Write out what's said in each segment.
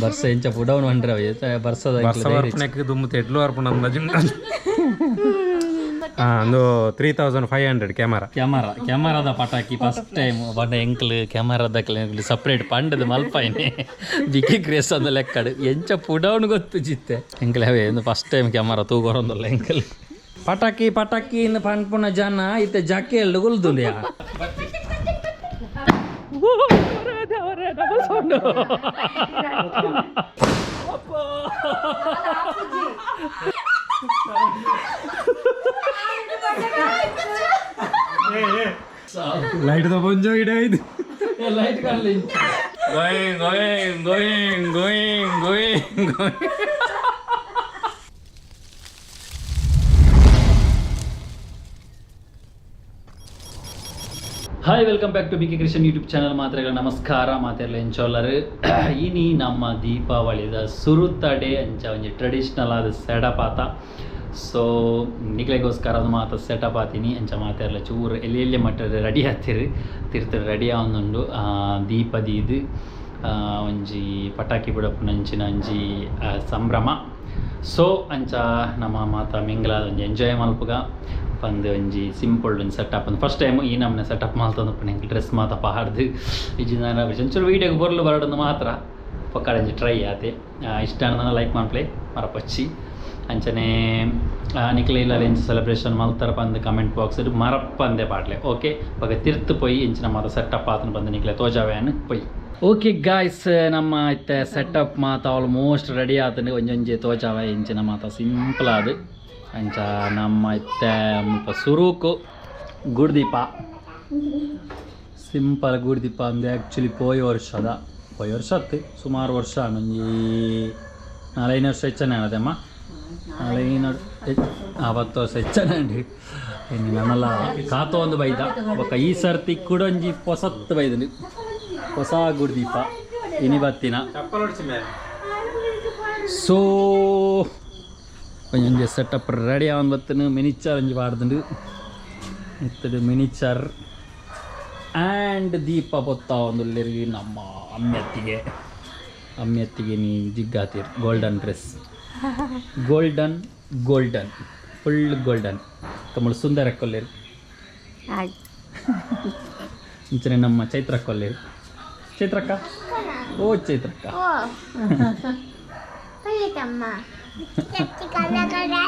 ಬರ್ಸ ಎಂಚ ಪುಡವನು ಅಂಡ್ರೆ ಬರ್ಸದ ಬರ್ಸ ಬರ್ಪಣಕ್ಕೆ ದುಮ್ಮು ತೆಡ್ಲು ಅರ್ಪಣ ಅಂದಾಜು. ಒಂದು 3500 ಕ್ಯಾಮರಾ. ಕ್ಯಾಮರಾ, ಕ್ಯಾಮರಾದ ಪಟಾಕಿ ಫಸ್ಟ್ ಟೈಮ್ ಬಂಡ ಎಂಕ್ಲು ಕ್ಯಾಮರಾದ ಸಪ್ರೇಟ್ ಪಂಡದ ಮಲ್ಪಾಯಿನಿ. ಬಿಕ್ಕಿ ಕ್ರೇಸ್ ಅಂದ ಲೆಕ್ಕಡು ಎಂಚ ಪುಡವನು ಗೊತ್ತು ಜಿತ್ತೆ ಎಂಕ್ಲೆ. ಅವೇ ಒಂದು ಫಸ್ಟ್ ಟೈಮ್ ಕ್ಯಾಮರಾ ತೂಗೊರಂದಲ್ಲ ಎಂಕಲ್. ಪಟಾಕಿ ಪಟಾಕಿ ಇನ್ನು ಪನ್ಪುನ ಜನ ಇತ್ತೆ ಜಕ್ಕೆ ಎಲ್ಡು ಗುಲ್ದುಂಡಿಯಾ. Double sound. Light the Panja ಇಡ ಇದು. Light ಕಾಣಲಿ. Going going going going going going. Hi, welcome back to BK Krishan YouTube channel. ಮಾತ್ರೆಗಳ ನಮಸ್ಕಾರ ಮಾತೆರ್ಲ, ಎಂಚೋಲ್ಲರು? ಇನಿ ನಮ್ಮ ದೀಪಾವಳಿದ ಸುರುತ ಡೇ. ಅಂಚ ಒಂಜಿ ಟ್ರೆಡಿಷ್ನಲ್ ಆದ ಸೆಟಪ್ ಆತ. ಸೊ ನಿಕ್ಲೆಗೋಸ್ಕರ ಅದು ಮಾತ ಸೆಟಪ್ ಆತೀನಿ. ಅಂಚ ಮಾತೆರ್ಲ ಚೂರು ಎಲ್ಲಿ ಎಲ್ಲಿ ಮಟ್ಟದ ರೆಡಿ ಆತಿರಿ, ತಿರ್ತು ರೆಡಿ ಆವೊಂದುಂಡು. ದೀಪ ದೀದ್ ಒಂಜಿ ಪಟಾಕಿ ಬಿಡಪ್ಪುನಂಚಿನ ಒಂಜಿ ಸಂಭ್ರಮ. ಸೊ ಅಂಚ ನಮ್ಮ ಮಾತ ಮಿಂಗ್ಲಾದ ಒಂಜಿ ಎಂಜಾಯ್ ಮಲ್ಪುಗ ಪಂದ್ ಒಂಜಿ ಸಿಂಪಲ್ ಒಂಜಿ ಸೆಟಪ್. ಒಂದು ಫಸ್ಟ್ ಟೈಮ್ ಈ ನಮ್ಮನೆ ಸೆಟಪ್ ಮಲ್ತೊಂದು. ಎಂಕ್ ಡ್ರೆಸ್ ಮಾತ ಪಾಡ್ದು ಇಜ್ಜಿ. ಒಂಚೂರು ವೀಡಿಯೋಗೆ ಬೊರ್ಲು ಬರಡೊಂದು ಮಾತ್ರ ಪೊಕ್ಕಡ ಒಂಜಿ ಟ್ರೈ ಆತೆ. ಇಷ್ಟ ಆಂಡ ಲೈಕ್ ಮನ್ಪುಲೆ ಮರಪಚ್ಚಿ. ಅಂಚನೆ ನಿಕ್ಲೆ ಇಲ್ಲ ಎಂಚ ಸೆಲೆಬ್ರೇಷನ್ ಮಲ್ತಾರ ಪಂದ್ ಕಮೆಂಟ್ ಬಾಕ್ಸ್ ಮರಪ್ಪಂದೆ ಪಾಡ್ಲೆ. ಓಕೆ, ಬೊಕ ತಿರ್ತು ಪೋಯಿ ಎಂಚಿನ ಮಾತ ಸೆಟಪ್ ಆತನ ಬಂದು ನಿಕ್ಲೆ ತೋಜಾವ್ಯಾನ್ ಪೊಯ್. ಓಕೆ ಗಾಯ್ಸ್, ನಮ್ಮ ಇತ್ತೆ ಸೆಟಪ್ ಮಾತ ಆಲ್ಮೋಸ್ಟ್ ರೆಡಿ ಆತಂಡು. ಒಂಜೊಂಜಿ ತೋಜಾವ ಎಂಚಿನ ಮಾತ ಸಿಂಪಲ್ ಆದ್. ಅಂಚ ನಮ್ಮ ಇತ್ತೆ ಮುಲ್ಪ ಸುರುಕು ಗುಡ್ದೀಪ, ಸಿಂಪಲ್ ಗುಡ್ದೀಪ. ಅಂದೆ ಆ್ಯಕ್ಚುಲಿ ಪೋಯಿ ವರ್ಷದ, ಪೋಯಿ ವರ್ಷ ಅತ್ತು, ಸುಮಾರು ವರ್ಷ, ಒಂಜಿ ನಾಲೈದು ವರ್ಷ ಹೆಚ್ಚನೆ ಆನದಮ್ಮ. ನಾಲೈದು 10 ವರ್ಷ ಹೆಚ್ಚನೆ ಉಂಡು. ಇನ್ನು ನನ್ನಲ್ಲ ಕಾತೋ ಒಂದು ಬೈದ. ಬೊಕ್ಕ ಈ ಸರ್ತಿ ಕುಡೊಂಜಿ ಪೊಸತ್ತು ಬೈದಂಡು, ಹೊಸ ಗುಡ್ದೀಪ ಇನಿ ಬತ್ತಿನ. ಸೊ ಒಂಜೊಂಜಿ ಸೆಟಪ್ ರೆಡಿ ಆವನ್ ಬತ್ತನು. ಮಿನಿಚರ್ ಒಂಜಿ ಪಾಡ್ದುಂಡು ಇತ್ತಡು, ಮಿನಿಚರ್ ಆ್ಯಂಡ್ ದೀಪ ಪೊತ್ತ ಒಂದುಲ್ಲೆರ್. ನಮ್ಮ ಅಮ್ಮೆತ್ತಿಗೆ, ಅಮ್ಮೆತ್ತಿಗೆ ನೀ ಜಿಗ್ಗಾತೀರ್. Golden dress, golden golden, full golden. Kamal ಸುಂದರ ಕೊಲ್ಲೇರು. ಇಂಚನೆ ನಮ್ಮ ಚೈತ್ರ ಕೊಲ್ಲೇರು. ಚೈತ್ರಕ್ಕ, ಓ ಚೈತ್ರಕ್ಕ.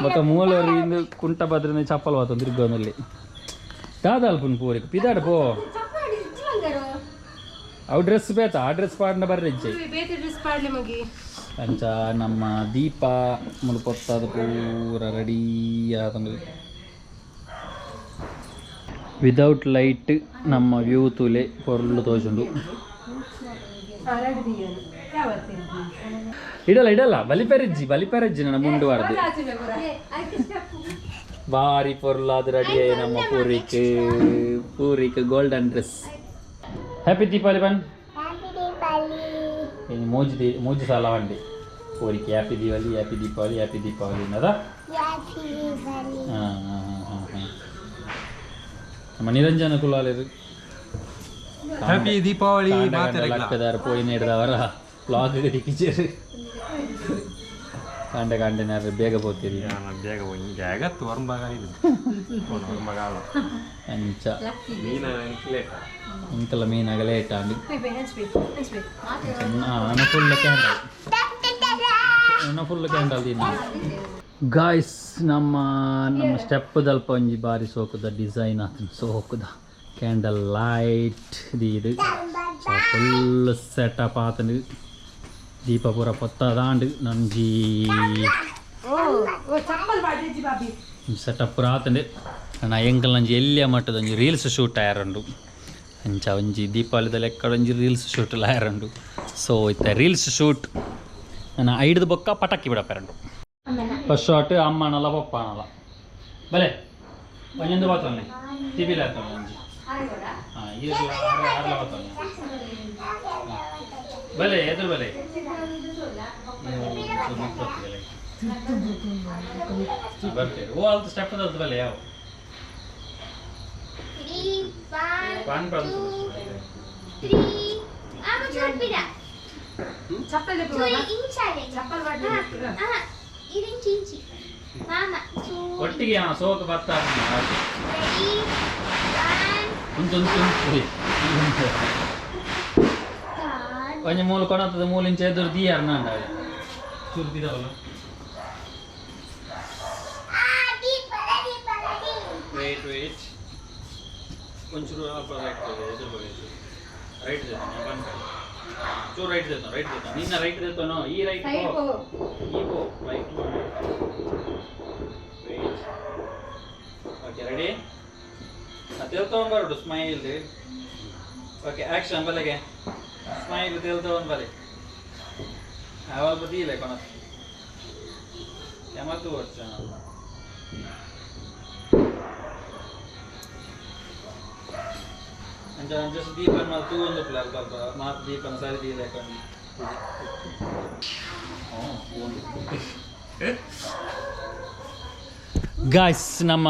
ಬೊಕ ಮೂಲವರು ಇಂದು ಕುಂಟ ಬದ್ರನೆ ಚಪ್ಪಲ್ ವಾತೊಂದು ತಿರ್ಗೋನಲ್ಲಿ ದಾದಾಲ್ಪುನ್ ಪೂರಿಗೆ ಪಿದಾಡ್ ಪೋ. ಅವು ಡ್ರೆಸ್ ಬೇತ, ಆ ಡ್ರೆಸ್ ಪಾಡ್ನ ಬರ್ರೆಜ್ಜೆ. ಬೇತೆ ಡ್ರೆಸ್ ಪಾಡ್ಲೆ ಮಗಿ. ಅಂಚ ನಮ್ಮ ದೀಪ ಮುಲ್ಪೊತ್ತದ ಪೂರ ರೆಡಿ ಆತಂದು. ವಿದೌಟ್ ಲೈಟ್ ನಮ್ಮ ವ್ಯೂ ತೂಲೆ, ಪೊರ್ಲು ತೋಜುಂಡು. ಇಡಲ್ಲ ಇಡಲ್ಲ, ಬಲಿಪೆರೆಜ್ಜಿ ಬಲಿಪೆರೆಜ್ಜಿ ನನ್ನ ಮುಂದುವಾರ್ದು. ಬಾರಿ ಪೊರ್ಲಾದ ರೆಡಿ ಆಯಿ ನಮ್ಮ ಪೂರಿಕ್. ಪೂರಿಕ್ ಗೋಲ್ಡನ್ ಡ್ರೆಸ್. ಹ್ಯಾಪಿ ದೀಪಾವಳಿ ಬನ್. ಇನ್ನು ಮೂಜಿ ಮೂಜಿ ಸಾಲ ವಂಡಿ ಪೂರಿಕ್. Happy Deepavali, happy Deepavali, happy Deepavali ಅನ್ನದ. ಹಾಂ ಹಾಂ ಹಾಂ ಹಾಂ ನಮ್ಮ ನಿರಂಜನ ಕುಲಾಲಿರು. ಹ್ಯಾಪಿ ದೀಪಾವಳಿ ಮಾತೆರೆಗ್ಲ. ಲಕ್ಕದಾರ ಪೋಯಿ ನೀಡಿದವರ ವ್ಲಾಗ್ ದಿಕ್ಕಿಚೇರು. ಕಾಂಡೆ ಕಾಂಡೆನಾರು ಬೇಗ ಪೋತೀರಿ. ಬೇಗ ಬೇಗ ವರ್ಂಬಾಗ ಇದು ವರ್ಂಬಾಗ. ಅಂಚ. ಮೀನ ಲೇಟ್. ಇಂಕಲ ಮೀನಾಗ ಲೇಟ್ ಆಂಡ್. ಫುಲ್ ಕ್ಯಾಂಡಲ್, ಫುಲ್ ಕ್ಯಾಂಡಲ್ ತಿನ್ನ. ಗಾಯ್ಸ್, ನಮ್ಮ ನಮ್ಮ ಸ್ಟೆಪ್ ದಲ್ಪ ಒಂಜಿ ಬಾರಿ ಸೋಕುದ ಡಿಸೈನ್ ಆತನ, ಸೋಕುದ ಕ್ಯಾಂಡಲ್ ಲೈಟ್ ದೀದು ಫುಲ್ ಸೆಟಪ್ ಆತನು. ದೀಪ ಪೂರ ಪೊತ್ತದಾಂಡ್. ನಂಜಿ ಸೆಟಪ್ ಪೂರ ಆತಂಡು. ನಾ ಎಂಕಲ್ ನಂಜಿ ಎಲ್ಲಿಯ ಮಟ್ಟದ ಒಂಜಿ ರೀಲ್ಸ್ ಶೂಟ್ ಆಯರುಂಡು. ಅಂಚ ಒಂಜಿ ದೀಪಾವಳಿದ ಲೆಕ್ಕಡ್ ಒಂಜಿ ರೀಲ್ಸ್ ಶೂಟ್ ಆಯರುಂಡು. ಸೊ ಇತ್ತೆ ರೀಲ್ಸ್ ಶೂಟ್ ನನ್ನ ಐಡ್ದು ಬೊಕ್ಕ ಪಟಾಕಿ ಬಿಡಪ್ಪೆರಂಡು. First shot ಅಮ್ಮನಲ್ಲ ಪಪ್ಪನಲ್ಲ. ಬಲೆ, ಒಂಜೊಂದು ಬಾತೊನ್ನೆ ತಿಬಿಲ ಆತೊನ್ನೆ ಒಂಜಿ. ಹಾಂ, ಈರ್ಲ ಆರ್ಲ ಬಾತೊನ್ನೆ. ಬಲೆ ಎದುರು ಬಲೆ. ಬರ್ತೇವೆ. ಓ ಅಲ್ತ ಸ್ಟೆಪ್ ಅಲ್ತ ಬಲೆ ಯಾವ ಪಾನ್. ಚಪ್ಪಲ್ ಚಪ್ಪಲ್ ಇಂಚಿ ಇಂಚಿ ಮಾಮ. ಒಟ್ಟಿಗೆ ಸೋಕ ಬತ್ತ. ಉಂಟು ಉಂಟು ಉಂಟು. ಒಂಜಿ ಮೂಲು ಕೊಣತದ ಮೂಲು ಇಂಚ ಎದುರು ದಿಯಾರ್ ನಾಂಡ ಚೂರು ಬಿರವಲ್ಲ. ವೇಟ್ ವೇಟ್, ಒಂಚೂರು ಅಲ್ಪ ರೈಟ್ ಎದುರು ಬಗೆ. ರೈಟ್ ದೇತಾನೆ ಬಂದ್. ಚೂರು ರೈಟ್ ದೇತಾನ, ರೈಟ್ ದೇತಾನ ನಿನ್ನ ರೈಟ್ ದೇತಾನೋ ಈ ರೈಟ್ ಸೈಡ್ ಪೋ. ಪೋ. ಈ ಪೋ ರೈಟ್. Wait, okay ready. ತೆಲ್ ಬರೋಡು ಸ್ಮೈಲ್. ಓಕೆ ಆಕ್ಷನ್ ಬಲೆಗೆ ಸ್ಮೈಲ್ ತೆಲ್ ತಗೊಂಡ್ ಬಲೆ. ಅಲ್ಪ ದೀಲೆ ಕೊಣ ಕ್ಯಾಮರಾ ವರ್ಷ. ಅಂಚ ಜಸ್ಟ್ ದೀಪನ್ ಮಾತ್ರ ತೂವೊಂದು ಅಲ್ಪ ಅಲ್ಪ ಮಾತು ದೀಪನ ಸರಿ ದೀಲೆ. ಗಾಯ್ಸ್, ನಮ್ಮ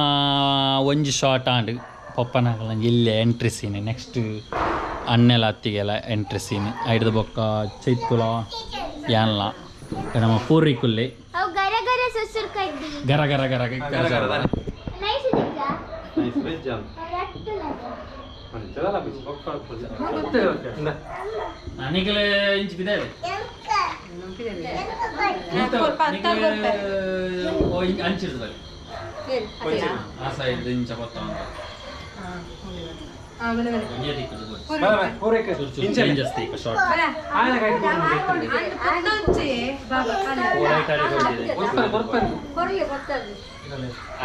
ಒಂಜಿ ಶಾರ್ಟ್ ಆಂಡ್ ಪೊಪ್ಪನಾಗಲ ಇಲ್ಲೇ ಎಂಟ್ರಿ ಸೀನ್. ನೆಕ್ಸ್ಟ್ ಅಣ್ಣೆಲ ಅತ್ತಿಗೆಲ್ಲ ಎಂಟ್ರಿ ಸೀನ್. ಐಡ್ದ ಬೊಕ್ಕ ಚೈತುಲ ಯಾನ್ಲ ನಮ್ಮ ಪೂರ್ವಿಕುಲ್ಲೆ. ಅವು ಗರ ಗರ ಸುಸುರು ಕಡ್ಡಿ. ಗರ ಗರ ಗರ ಗರ ಗರ. ನೈಸ್ ದಿಕ್ಕ. ನೈಸ್ ವೆಜ್ ಅಂತ. ನಿಗಲ ಇಂಚ್ ಬಿದೆ. ಅಂಚಿರ್ದು ಬಲ್ಲಿ ಆ ಸೈಡ್ ಇಂಚ ಬತ್ತ. ಒಂಜೇ ದಿಕ್ಕುದು ಚೂರು ಚೂರು ಜಾಸ್ತಿ ಈಗ ಶಾರ್ಟ್.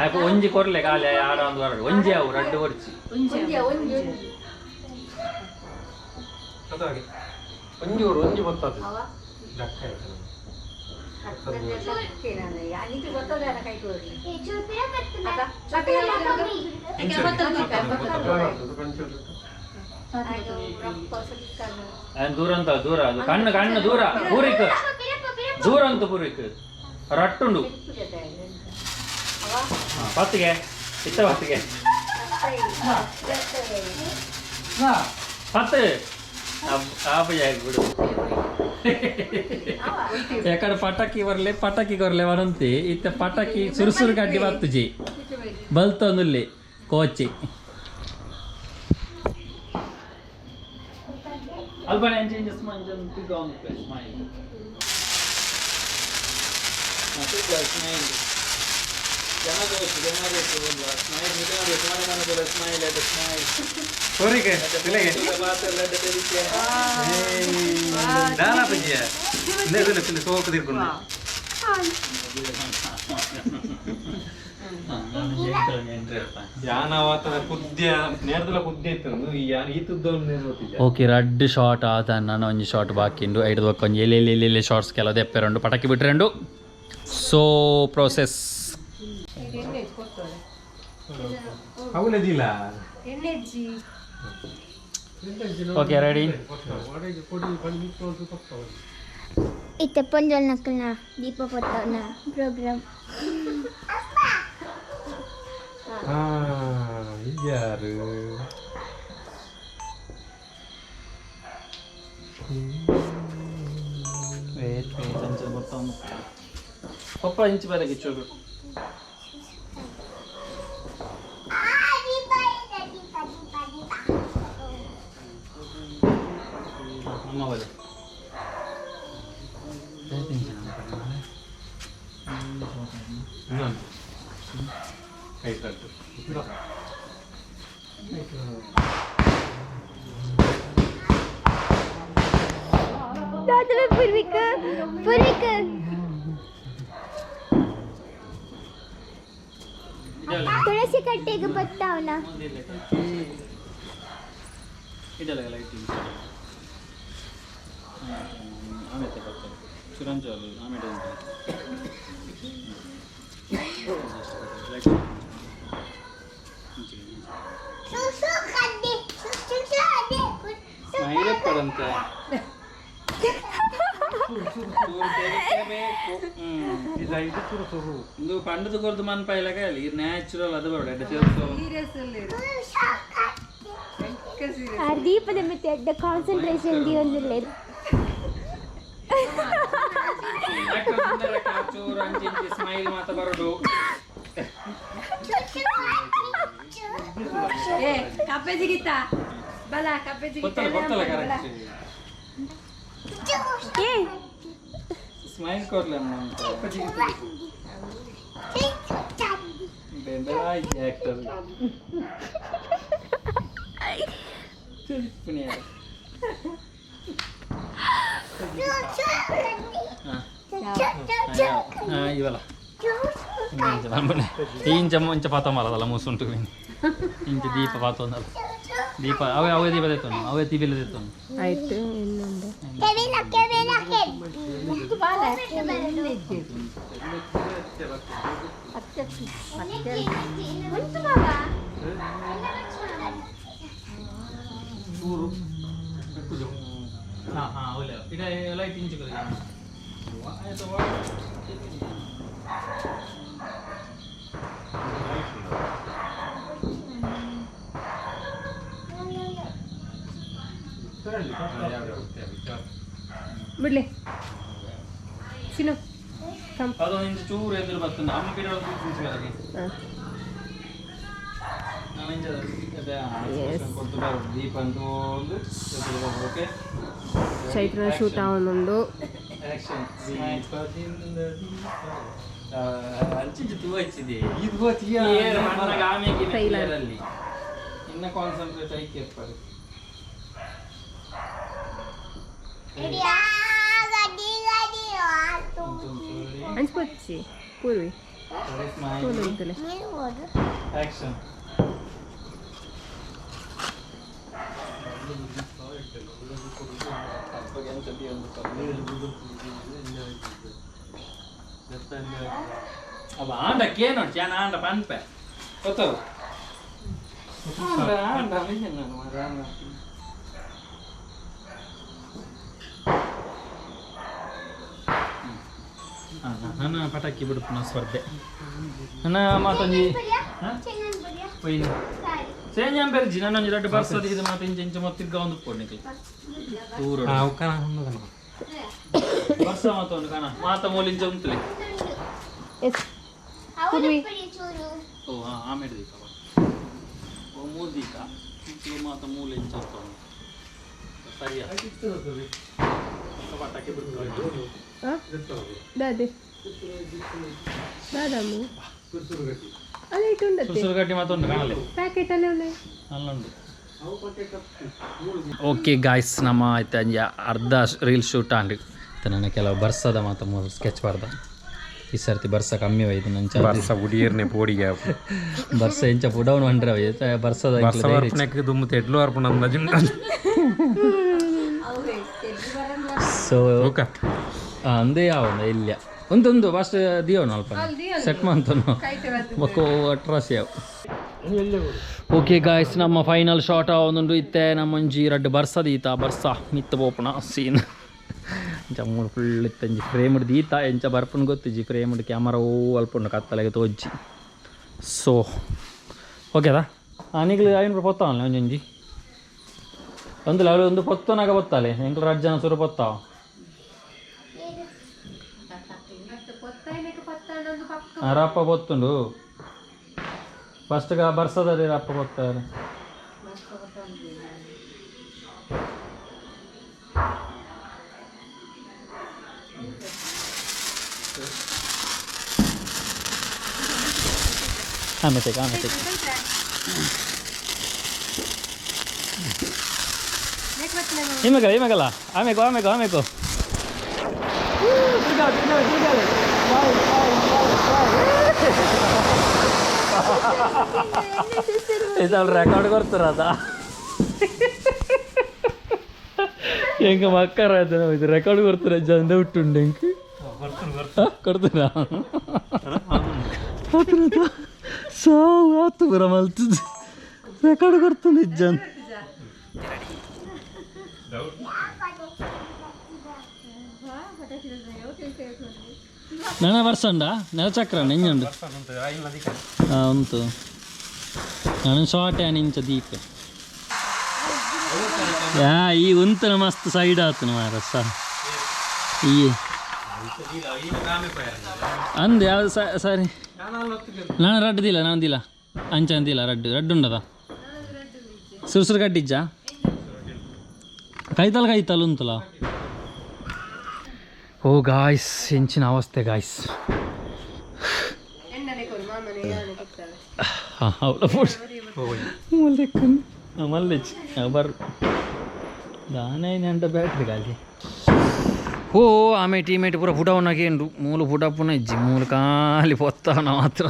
ಆಯ್ತು, ಒಂಜಿ ಕೊರ್ಲೆ ಖಾಲಿ ಆಡ ಒಂದು ಬರಡು. ಒಂಜಿ ಅವು ರಡ್ಡು ಕೊರ್ಚಿ. ಒಂಜಿ ಊರು ಒಂಜಿ ಬತ್ತದು. ದೂರ ಅಂತ ದೂರ ಅದು ಕಣ್ಣು ಕಣ್ಣು ದೂರ ಪೂರಿಕ್ ದೂರ ಅಂತ ಪೂರಿಕ್ ರಟ್ಟುಂಡು ಪತ್ತಿಗೆ ಇತ್ತ ಪತ್ತಿಗೆ ಪತ್ತು ಆಪಜ ಬಿಡು. ಯಾಕಡೆ ಪಟಾಕಿ ಬರ್ಲೆ ಪಟಾಕಿ ಕೊರ್ಲೆ ವರಂತಿ ಇತ್ತ ಪಟಾಕಿ ಸುರುಸುರು ಕಡ್ಡಿ ಬತ್ತುಜಿ ಬಲ್ತೊಂದುಲ್ಲಿ ಕೋಚಿ ಅಲ್ಪನೆ ಎಂಚ ಸ್ಮೈಲ್ ಸ್ಮೈಲ್ ಸ್ಮೈಲ್ ಜನ ದೋಸ್ತು ಜನ ದೋಸ್ತು ಸ್ಮೈಲ್ ನಿಜ ದೋಸ್ತು ಸ್ಮೈಲ್ ಸ್ಮೈಲ್. ಸೋರಿಕೆ ತಿಲಗೆ ದಾನ ಪಜ್ಜಿಯ ಇಂದೇ ತಿಲೆ ಸೋಕು ತಿರ್ಕೊಂಡು. ಯಾನ ವಾತದ ಕುದ್ಯ ನೇರದಲ ಕುದ್ಯ ಇತ್ತು ಈ ಯಾನ ಈ ತುದ್ದವನ್ನು ನೇರ. ಓಕೆ, ರಡ್ಡು ಶಾರ್ಟ್ ಆದ. ನಾನು ಒಂಜಿ ಶಾರ್ಟ್ ಬಾಕಿ ಉಂಡು. ಐದು ಬೊಕ್ಕ ಒಂಜಿ ಎಲ್ಲಿ ಎಲ್ಲಿ ಎಲ್ಲಿ ಶಾರ್ಟ್ಸ್ ಕೆಲವು ದೆಪ್ಪೆರುಂಡು ಪಟಾಕಿ ಬಿಟ್ರೆಂಡು. ಸೊ ಪ್ರೋಸೆಸ್. ಅವಲದಿಲ್ಲ. Okay ready. ಇತ್ತೆ ಪೊಂಜಲ್ ನಕ್ಕಲ್ನ ದೀಪ ಪೊತ್ತವನ ಪ್ರೋಗ್ರಾಮ್. ಹಾ ಯಾರು? ವೇಟ್ ವೇಟ್, ಅಂಚ ಮೊತ್ತ ಪಪ್ಪ ಇಂಚು ಬರಗೆ ಚೂರು. ಅಮ್ಮ ಬಲೆ. ಇನ್ನೊಂದು ಕೈ ತಟ್ಟು. ದಾದವೆ ಪೂರ್ವಿಕ ಪೂರ್ವಿಕ. ತುಳಸಿ ಕಟ್ಟೆಗೆ ಬತ್ತಾವನ. ಇದೆಲ್ಲ ಲೈಟಿಂಗ್ ಆಮೇಲೆ ಬರ್ತದೆ ಚಿರಂಜಲ್ ಆಮೇಲೆ ಉಂಟು. ಸ್ಮೈಲ್ ಪಡಂತೆ ಇದು ಚೂರು ಚೂರು. ಇದು ಪಂಡದ ಕೊರದು ಮನ್ ಪೈಲಕ ಈ ನ್ಯಾಚುರಲ್ ಅದು ಬರೋಡ ಎಡ್ಡೆ ಸೇರ್ಸೋ. ಆ ದೀಪದ ಮಿತ್ತೆ ಅಡ್ಡ ಕಾನ್ಸಂಟ್ರೇಷನ್ ದಿಯೊಂದುಲ್ಲೆರ್. ಸ್ಮೈಲ್ ಮಾತ ಬರೋಡು ಏ ಕಪ್ಪೆ ಜಿಗಿತಾ ಬಲ ಕಪ್ಪೆ ಜಿಗಿತಾ ಗೊತ್ತಲ್ಲ ಗೊತ್ತಲ್ಲ ಕರೆಕ್ಟ್ ಸ್ಮೈಲ್ ಕೊಡ್ಲ ಆಕ್ಟರ್ ಇವಲ್ಲ ಇಂಚ ಇಂಚ ಪಾತ ಮಾರದಲ್ಲ ಮೂಸುಂಟು ಇಂಚ ದೀಪ ಪಾತೊಂದಲ್ಲ ದೀಪ ಅವೇ ಅವೇ ದೀಪ ತೆತ್ತೋನು ಅವೇ ತಿಬಿಲ ತೆತ್ತೋನು ಆಯ್ತು ಇನ್ನೊಂದು ಹಾಂ ಹಾಂ ಅವಲೇ ಇಡ ಲೈಟ್ ಇಂಚು ಬಿಡ್ಲಿ ಸಿನು ಅದೊಂದು ಇಂಚು ಚೂರು ಎದುರು ಬರ್ತದೆ ಅಮ್ಮ ಪಿಡ ದೀಪ ಓಕೆ ಚೈತ್ರ ಶೂಟ್ ಅವನೊಂದು Trailer. ಇನ್ನ ಕಾನ್ಸಂಟ್ರೇಟ್ ಐಕೆ ಇರ್ತಾರೆ ಅಂಚ್ಕೊಚ್ಚಿ ಪೂರ್ವಿ ಪೂರ್ವಿ ಆಕ್ಷನ್ ಅವ ಆಂಡ ಕೇನೋಡ್ಚಿ ಆನ ಆಂಡ ಪನ್ಪೆ ಗೊತ್ತವು ಆಂಡ ಆಂಡ ನಾನು ಮಾರ ಆಂಡ. ನನ್ನ ಪಟಾಕಿ ಬಿಡುಪುನ ಸ್ಪರ್ಧೆ ನನ್ನ ಮಾತೊಂಜಿ ಸೇಂಜಾಂ ಪೆರ್ಜಿ ನನ್ನೊಂಜಿ ರಡ್ಡು ಬರ್ಸದ ಇದು ಮಾತು ಇಂಚ ಇಂಚ ಮೊತ್ತಿರ್ಗ ಒಂದು ಪೊಡ್ನಿಕ್ಲಿ ತೂರು ಬರ್ಸ ಮಾತೊಂದು ಕಾಣ ಮಾತ ಮೂಲಿಂಚ ಉಂತುಲೆ ಎಸ್ ಪೂರ್ವಿ ಓ ಹಾಂ ಆಮೇಲೆ ದೀಕ ಓ ಮೂರು ದೀಕ ಇಂಚ ಮಾತ ಮೂಲೆ ಇಂಚ ಉಂಟು ಸರಿಯಾ ಪಟಾಕಿ ಬಿಡ್ತು ದಾದೆ ದಾದಮ್ಮು ಅಲ್ಲ ಇಟ್ಟು ಉಂಡತ್ತೆ ಸುಸುರು ಗಡ್ಡಿ ಮಾತೊಂದು ಕಾಣಲೆ ಪ್ಯಾಕೆಟ್ ಅಲ್ಲೇ ಉಳ್ಳೆ ಅಲ್ಲುಂಡು ಓಕೆ ಗಾಯ್ಸ್ ನಮ್ಮ ಆಯ್ತು ಅಂಜ ಅರ್ಧ ರೀಲ್ ಶೂಟ್ ಆಂಡ್ ನನ್ನ ಕೆಲವು ಬರ್ಸದ ಮಾತು ಸ್ಕೆಚ್ ಬರ್ದ ಈ ಸರ್ತಿ ಬರ್ಸ ಕಮ್ಮಿ ಹೋಯ್ತು ನಂಚ ಬರ್ಸ ಉಡಿಯರ್ನೆ ಪೋಡಿಗೆ ಬರ್ಸ ಎಂಚ ಪುಡವನು ಅಂಡ್ರೆ ಬರ್ಸದ ಬರ್ಸ ವರ್ಪಣೆಗೆ ದುಮ್ಮು ತೆಡ್ಲು ಅರ್ಪಣ ಅಂದಾಜು ಸೊ ಅಂದೇ ಯಾವ ಇಲ್ಲ ಒಂದೊಂದು ಫಸ್ಟ್ ದಿಯೋನು ಅಲ್ಪ ಸೆಟ್ ಮಂತನು ಬೊಕ್ಕ ಅಟ್ರಾಸಿ ಅವು ಓಕೆ ಗಾಯ್ಸ್ ನಮ್ಮ ಫೈನಲ್ ಶಾಟ್ ಒಂದೊಂದು ಇತ್ತೆ ನಮ್ಮ ಒಂಜಿ ರಡ್ಡ್ ಬರ್ಸದ ಈತ ಬರ್ಸ ಮಿತ್ತ ಪೋಪುನ ಸೀನ್ ಇಂಚ ಮೂಲು ಫುಲ್ ಇತ್ತಂಜಿ ಫ್ರೇಮ್ ದೀತ ಎಂಚ ಬರ್ಪುನ ಗೊತ್ತಿಜ್ಜಿ ಫ್ರೇಮ್ ಕ್ಯಾಮರಾ ಓ ಅಲ್ಪುಂಡು ಕತ್ತಲೆಗೆ ತೋಜ್ಜಿ ಸೊ ಓಕೆದಾ ನಿಗ್ಲು ಐನೂರು ಪೊತ್ತಾವಲ್ಲ ಒಂಜೊಂಜಿ ಒಂದು ಲೆವೆಲ್ ಒಂದು ಪೊತ್ತನಾಗ ಪೊತ್ತಾಲೆ ಎಂಕ್ಲು ರಡ್ಡ್ ಜನ ಸುರು ಪೊತ್ತಾವ ರಪ್ಪ ಪೊತ್ತುಂಡು ಫಸ್ಟ್ ಬರ್ಸದ ರೀ ರಪ್ಪ ಪೊತ್ತಾರೆ ಆಮೇಲೆ ಆಮೇಲೆ ಹಿಮಗಲ ಹಿಮಗಲ ಆಮೇಕು ಆಮೇಕು ಆಮೇಕು ಇದಲ್ಲ ರೆಕಾರ್ಡ್ ಕೊಡ್ತಾರದ ಎಂಕ ಮಕ್ಕರ ಇದು ರೆಕಾರ್ಡ್ ಕೊಡ್ತಾರೆ ಚಂದ ಹುಟ್ಟುಂಡು ಎಂಕ್ ಕೊಡ್ತೀರಾ ಸಾವು ಆತು ಬರ ಮಲ್ತದ ರೆಕಾರ್ಡ್ ಕೊಡ್ತಾನೆ ಜನ್ ನೆನ ವರ್ಷಂಡ ನೆಲಚಕ್ರ ನೆಂಜುಂಡು ಹಾಂ ಉಂಟು ನಾನು ಶಾರ್ಟ್ ಆನ್ ಇಂಚ ದೀಪ ಯಾ ಈ ಉಂತನ ಮಸ್ತ್ ಸೈಡ್ ಆತನ ಮಾರ ಸ ಈ ಅಂದೆ ಸರಿ ನಾನು ರಡ್ಡುದಿಲ್ಲ ನಾನು ದಿಲ್ಲ ಅಂಚ ಅಂದಿಲ್ಲ ರಡ್ಡು ರಡ್ಡು ಉಂಡದ ಸುರು ಸುರು ಕಡ್ಡಿಜ್ಜ ಕೈತಲ್ ಕೈತಲ್ ಉಂತಲ್ಲ. ಓ ಗಾಯ್ಸ್, ಎಂಚಿನ ಅವಸ್ಥೆ ಗಾಯ್ಸ್. ಹಾಂ ಹೌದಾ, ಮಲ್ಲೆಚ್ಚಿ ಬರ್ ದಾನೆ ಅಂಟ ಬ್ಯಾಟ್ರಿ ಖಾಲಿ. ಓ ಆಮೆ ಟೀಮೇಟ್ ಪೂರ ಪುಟವನ್ನ ಕೇಂಡು ಮೂಲು ಪುಟಪ್ಪುನ ಇಜ್ಜಿ ಮೂಲು ಖಾಲಿ ಪೊತ್ತವನ ಮಾತ್ರ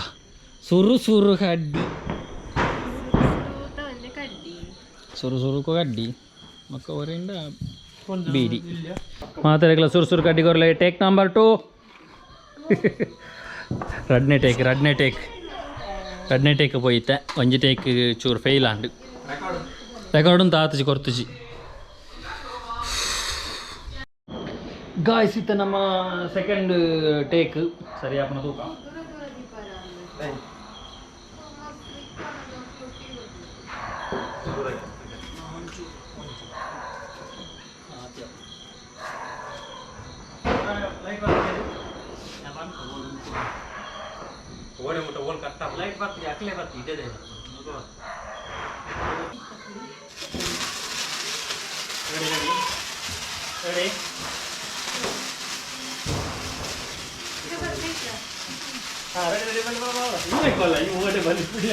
ಸುರು ಸುರು ಕಡ್ಡಿ ಸುರು ಸುರುಕು ಕಡ್ಡಿ ಮಕ್ಕ ಹೊರಿಂದ ಬೀಡಿ ಮಾತಾಡಕ್ಲ ಸುರು ಸುರು ಕಡ್ಡಿ ಕೊರಲೆ. ಟೇಕ್ ನಂಬರ್ 2, ರಡ್ನೇ ಟೇಕ್, ರಡ್ನೇ ಟೇಕ್, ರಡ್ನೇ ಟೇಕ್ ಪೋಯಿತೆ. ಒಂಜಿ ಟೇಕ್ ಚೂರು ಫೇಲ್ ಆಂಡ್. ರೆಕಾರ್ಡ್ ಅಂತ ಆತುಜಿ ಕೊರ್ತುಜಿ. ಗಾಯ್ಸ್, ಇತ್ತ ನಮ್ಮ ಸೆಕೆಂಡ್ ಟೇಕ್ ಸರಿ ಆಪನ ತೂಕ. ಓಡೆ ಮುಟ್ಟ ಓಲ್ ಕಟ್ಟ. ಲೈಟ್ ಬರ್ತಿದೆ, ಅಕ್ಲೆ ಬರ್ತಿದೆ ಇದೆ. Ready, ready ready. ಹಾಂ, ರೆಡಿ ರೆಡಿ, ಬನ್ನಿ ಬನ್ನಿ ಬನ್ನಿ. ಈ ಓಡೆ ಬನ್ನಿ ಬಿಡಿ.